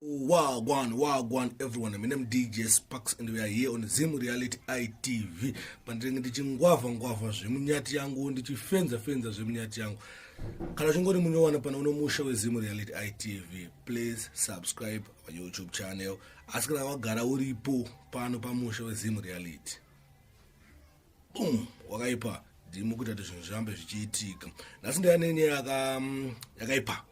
Wagwan, wagwan everyone. My name DJ Sparks and we are here on Zim Reality ITV. Pandinenge ndichingwavha ngwavha zvemunyati yangu, ndichifenza fenza zvemunyati yangu. Kana uchingori munyowana pano uno musha weZim Reality ITV, please subscribe our YouTube channel. Asi kana wagara uripo pano pamusha weZim Reality, boom, wakaipa ndimo kuita kuti zvinhu zvirambe zvichiitika. Nhasi ndaya nenyaya yakaipa,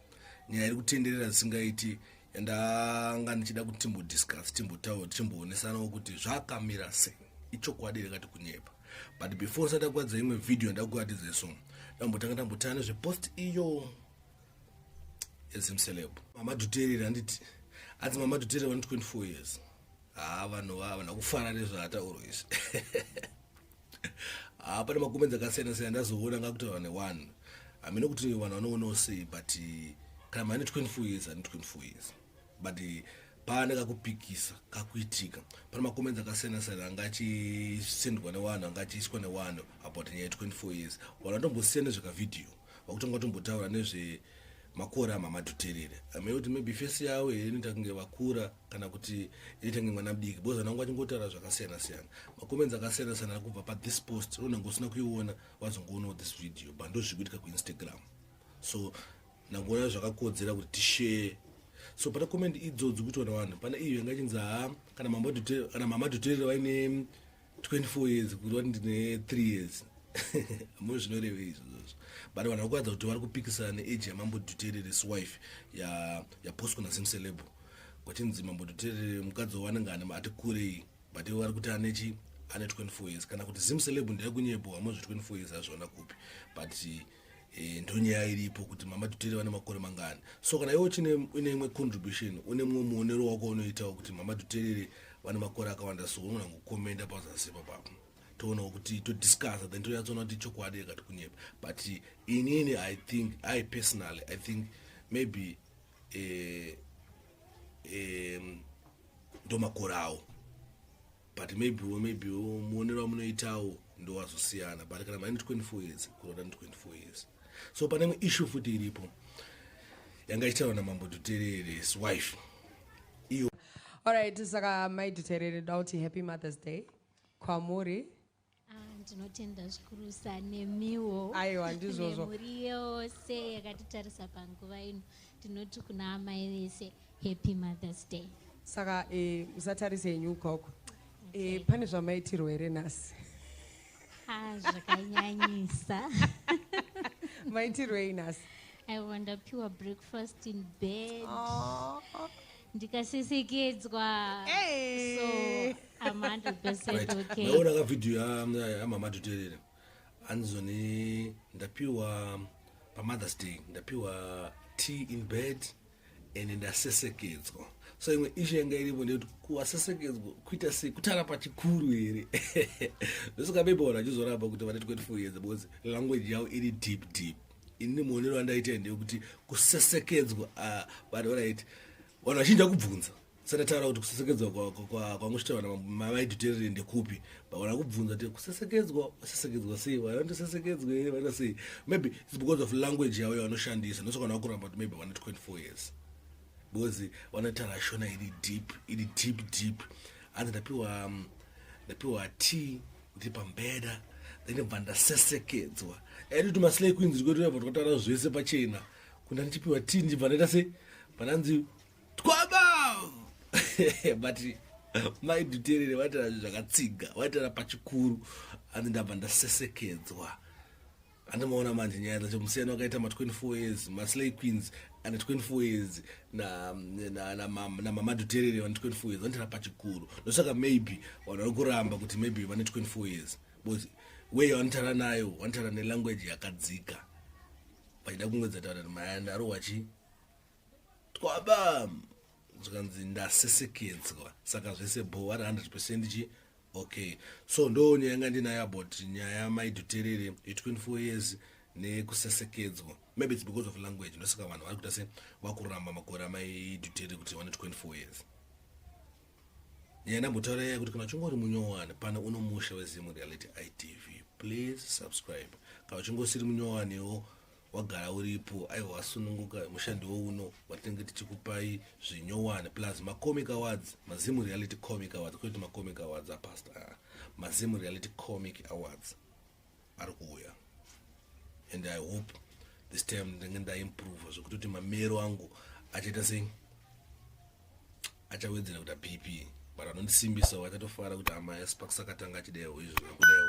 nyaya iri kutenderera zvisingaiti, yandanga ndichida kuti timbodiscuss, timbotaura, tichimboonesanawo kuti zvakamira sei, ichokwadi rekati kunyepa. But before ndisati ndakuratidza imwe video yandakuratidza, so ndambotanga ndambotaya nezvepost iyo yeZimceleb, Mama Dhuterere. Handiti anzi Mama Dhuterere vane 24 years? Haa, vanhu havana kufara nezvaataurwa izvi. Haa, pane macomments akasiyana siyana ndazoona ngakutaura neone. Hamene kuti vanhu vanoonawo sei, but kana maine 24 years, ane 24 years, but pane kakupikisa kakuitika. Pane macomments akasiyana siyana anga achisendwa nevanhu, anga achiiswa nevanhu about nyaya ye24 years. Vanhu vatombosiya nezvekavhidhiyo, vakutanga vatombotaura nezvemakore aMama Dhuterere. Hamene kuti maybe face yavo here inoita kunge vakura kana kuti inoita kunge mwana mudiki, because vanhu vangu vachingotaura zvakasiyana siyana. Macomments akasiyana siyana ari kubva pathis post. Unenge usina kuiona, wazongoonawo this video, but ndo zviri kuitika kuInstagram. So ndangoona zvakakodzera kuti tishare. So pane comment idzodzo kuitwa nevanhu. Pane iyo yanga ichinzi, ha, kana Mama Dhuterere vaine 24 years, kuti vati ndine 3 years, mo zvinoreve izvozvo. But vanhu vakuratidza kuti vari kupikisana neage yaMambo Dhuterere's wife yapostwa naZimceleb, kwachinzi Mambo Dhuterere mukadzi wavanenge ane ati kurei, but ivo vari kuti anechi ane 24 years, kana kuti Zimceleb ndeyekunyepo, hamwe zve 24 years azviona kupi? But ndonyaya iripo kuti Mama Dhuterere vane makore mangani. So kana iwe uchine une imwe contribution, une mumwe muonero wako unoitawo kuti Mama Dhuterere vane makore akawanda, so unogona kukomenda pazasi papapo, toonawo kuti todiscussa, then tonyatsoona kuti chokwadi yakati kunyepa. But inini I think, I personally, I think maybe ndo makore awo, but maybe muonero wamunoitawo ndowazosiyana. But kana maine 24 years, kurota ni 24 years. So pane imwe issue futi iripo yanga ichitaurwa naMambo Dhuterere's wife iyo. Alright, saka Mai Dhuterere, da kuti happy Mother's Day kwamuri. Ah, ndinotenda zvikurusa, nemiwo. Aiwa, ndizvozvo. Nemhuri yose yakatitarisa panguva ino, ndinoti kuna amai vese, happy Mother's Day. Saka musatarise henyu ukoko. Pane zvamaitirwa here nhasi? Ha, zvakanyanyisa. Maitirwei nhasi? Aiwa, ndapiwa breakfast in bed, ndikasesekedzwa. Hey. So I'm 100% okay. Maona kavhidhiyo yaMama Dhuterere, anzoni ndapiwa paMother's Day, ndapiwa tea in bed and ndasesekedzwa. So imwe issue yanga iripo ndeyekuti kuwasesekedzwa kuita sei? Kutara pachikuru here? Ndosaka maybe vanhu vachizoramba kuti vane 24 years, because language yavo iri deep deep. Inini muonero wandaita ndeyekuti kusesekedzwa, but alright, vanhu vazhinji vakubvunza. Sandataura kuti kusesekedzwa kwanguchitaura naMai Dhuterere ndekupi, but vana kubvunza kuti kusesekedzwa, wasesekedzwa sei? Vanondosesekedzwa here? Vanoita sei? Maybe it's because of language yavo yavanoshandisa. Ndosaka vanhu vakuramba kuti maybe vane 24 years, because vanotaura Shona iri deep, iri deep deep. Hanzi ndapiwa tea ndiri pambeda, then bva ndasesekedzwa. Aiti kuti maslay queens kwedu twataura zvese pachena, kunda ndichipiwa tea, ndichibva ndaita sei, pananzi twaba. But Mai Dhuterere vaitaura zvinhu zvakatsiga, vaitaura pachikuru, hanzi ndabva ndasesekedzwa. Handimaona manje nyaya dzacho, musiyano wakaita ma24 years, maslay queens ane 24 years naMama Dhuterere vane 24 years, vanotaura pachikuru. Ndosaka maybe vanhu vari kuramba kuti maybe vane 24 years, because way yavanotaura nayo, vanotaura nelanguage yakadzika, vachida kungwedza taura kuti mayanda arohwa chi twaba, zvikanzi ndasesekedzwa. Saka zvese bo vari 100% chi okay. So ndo nyaya yanga ndinayo about nyaya yaMai Dhuterere ye24 years nekusesekedzwa. Maybe it's because of language, ndosaka vanhu vari kuita se vakuramba makore aMai Dhuterere kuti vane 24 years. Nyaya ndambotaura yaya kuti kana uchingori munyowani pane uno musha weZimu Reality ITV, please subscribe. Kana uchingosiri munyowaniwo. Wagara uripo, aiwa, wasununguka. Mushandi wouno watinenge tichikupai zvinyowani, plus macomic awards, maZim Reality Comic Awards, kwete macomic awards apastor, ah, maZim Reality Comic Awards ari kuuya. And I hope this time ndinenge ndaimprove zvekutoti mamero angu achaita sei, achawedzera kuita BP, but anondisimbisa vachatofara kuti amai Sparks akatanga achidaiwo, izvi zvakudaiwo.